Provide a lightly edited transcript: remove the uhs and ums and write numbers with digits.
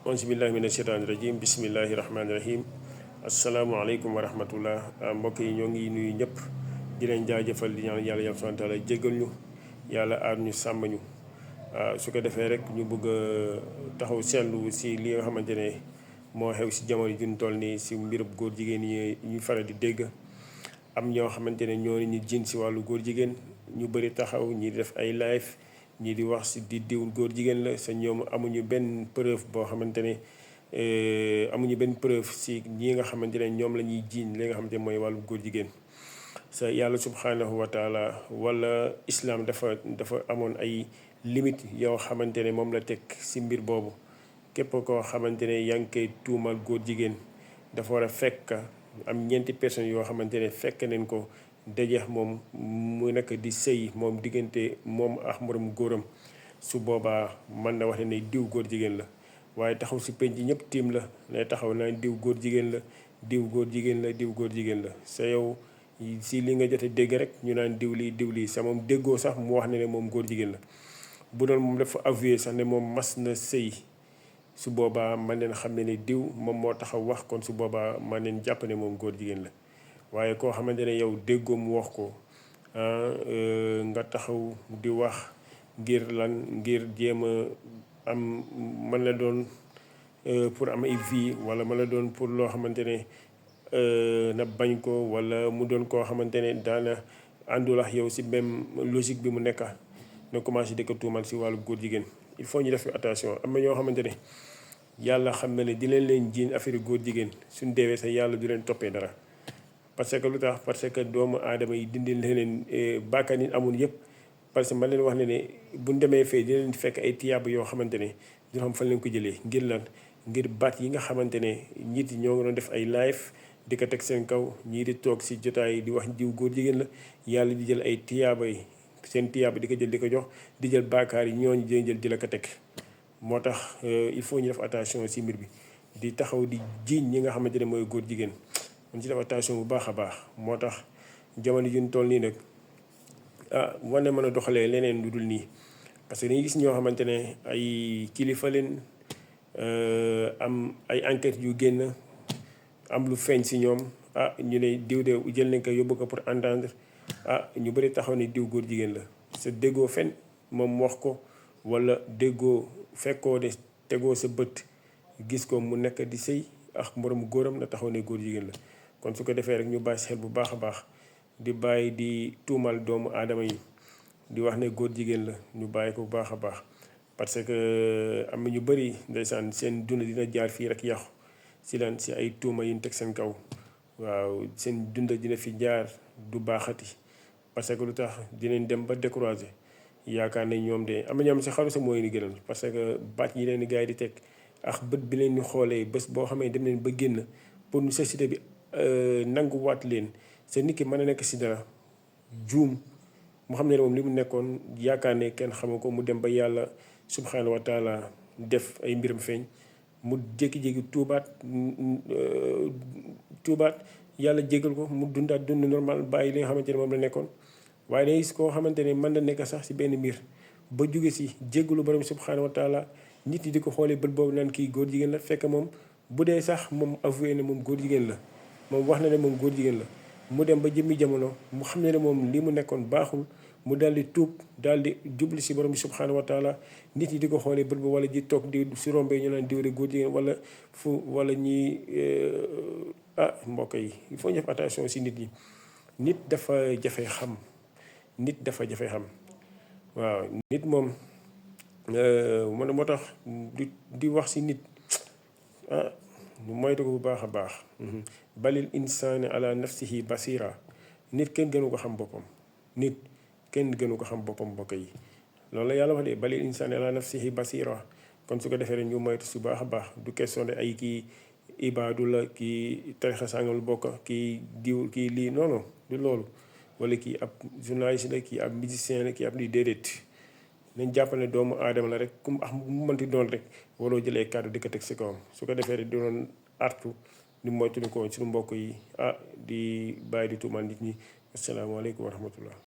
auzu billahi mina sheytaani rajim bismillahi rahmaani rahim asalaamualeykum wa rahmatullah mbokk yi ñoo ngi nuyu ñëpp di leen jaajëfal di ñaan yàlla subhaanahu wa taala jéggal ñu yàlla aar ñu sàmm ñu su ko defee rek ñu bëgg a taxaw seetlu si li nga xamante ne moo xew si jamono ji ñu toll nii si mbirub góor jigéen yi ñuy faral di dégg am ñoo xamante ne ñoo ñu jiin si wàllu góor jigéen ñu bëri taxaw ñi def ay live ñii di wax si di diw góor jigéen la sa ñoom amuñu benn preuve boo xamante ne amuñu benn preuve si ñi nga xamante ne ñoom la ñuy jiiñ li nga xamante ne mooy wàllu góor jigéen sa yàlla subhanahu wa taala wala islam dafa amoon ay limite yoo xamante ne moom la teg si mbir boobu képp koo xamante ne yaa ngi koy tuumal góor jigéen dafa war a fekk am ñeenti personnes yoo xamante ne fekk nañ ko dajeex moom mu nekk di sëy moom diggante moom ak moroom góoram su boobaa mën na wax ne diw góor jigéen la waaye taxaw si penc ñëpp tiim la ne taxaw naan diw góor jigéen la diw góor jigéen la diw góor jigéen la sa yow si li nga jote dégg rek ñu naan diw lii sa moom déggoo sax mu wax ne moom góor jigéen la bu doon moom dafa avoué sax ne moom mas na sëy su boobaa man leen xam ne diw moom moo taxaw wax kon su boobaa man leen jàpp ne moom góor jigéen la waaye koo xamante ne yow déggoo mu wax ko nga taxaw di wax ngir lan ngir jéem a am mën la doon pour am ay vie wala mën la doon pour loo xamante ne na bañ ko wala mu doon koo xamante ne daana àndul ak yow si même logique bi mu nekka na commencé di ko tuumal si wàllu góor jigéen il faut ñu def attention am na ñoo xamante ne yàlla xam na ne di leen jiin affaire góor jigéen suñ deewee sax yàlla du leen toppee dara parce que lu tax parce que doomu aadama yi dindi leen bàkkaar yi amul yëpp parce que man leen wax ne buñ demee fee di leen fekk ay tiyaaba yoo xamante ne dina xam fan leen ko jëlee ngir lan ngir baat yi nga xamante ne nit ñoo ngi doon def ay live di ko teg seen kaw ñii di toog si jotaay di wax jiw góor jigéen la yàlla di jël ay tiyaaba yi seen tiyaaba di ko jël di ko jox di jël bàkkaar yi ñooñu di jël di la ko teg moo tax il faut ñu def attention si mbir bi di taxaw di jiiñ ñi nga xamante ne mooy góor jigéen mun ci def attention bu baax a baax moo tax jamono ji ñu toll nii nag war na mën a doxalee leneen lu dul nii parce que dañuy gis ñoo xamante ne ay kilifa leen am ay enquêtes yu génn am lu feeñ si ñoom ñu ne diw de jël nañ ko yóbbu ko pour entendre ñu bëri taxaw ne diw góor jigéen la sa déggoo fen moom wax ko wala déggoo fekkoo de tegoo sa bët gis ko mu nekk di sëy ak moroom góoram na taxaw ne góor jigéen la kon su ko defee rek ñu bàyyi xel bu baax a baax di bàyyi di tuumal doomu aadama yi di wax ne góor jigéen la ñu bàyyi ko bu baax a baax parce que am na ñu bëri ndeysaan seen dund dina jaar fii rek yàqu si lan si ay tuuma yi ñu teg seen kaw waaw seen dund dina fi jaar du baaxati parce que lu tax dinañ dem ba découragé yaakaar ne ñoom de am na ñoom si xaru sa mooy ni gënal parce que baat yi leen di gars yi di teg ak bët bi leen di xoolee bés boo xamee dem leen ba génn pour nu société bi nanguwaat leen seen nit ki mën a nekk si dara juum mu xam ne moom li mu nekkoon yaakaar ne kenn xamu ko mu dem ba yàlla subhanahu wa taala def ay mbiram feeñ mu jékki-jékki tuubaat yàlla jégal ko mu dundaat dund normal bàyyi li nga xamante ne moom la nekkoon waaye day gis koo xamante ne mën na nekk sax si benn mbir ba jóge si jégalu borom subhanahu wa taala nit yi di ko xoolee bët boobu naan kii góor jigéen la fekk moom bu dee sax moom avoué ne moom góor jigéen la moom wax na ne moom góor jigéen la mu dem ba jëmmi jamono mu xam ne moom li mu nekkoon baaxul mu daal di tuub daal di jubli si borom subhanahu wa taala nit yi di ko xoolee bët ba wala di toog di si rombee ñu naan diw de góor jigéen wala wala ñi mbokk yi il faut ñu def attention si nit ñi nit dafa jafe xam nit dafa jafe xam waaw nit moom man moo tax di wax si nit ñu moytu ko bu baax a baax balil insaani ala nafsihi basira nit kenn gënu ko xam boppam nit kenn gënu ko xam boppam mbokk yi loolu la yàlla wax de balil insaani ala nafsihi basira kon su ko defee rek ñu moytu su baax a baax du question de ay kii ibaadu la kii tarixa sàngam bokk kii diw kii lii non du loolu wala kii ab journaliste la kii ab musicien la kii ab lii déedéet nañ jàppale doomu aadama la rek kum mu mënti doon rek waroo jëlee kàddu di ko teg si kawam su ko defee rek di doon artu ni moytu ko suñu mbokk yi di bàyyi di tuumal nit ñi asalaamaaleykum wa rahmatullah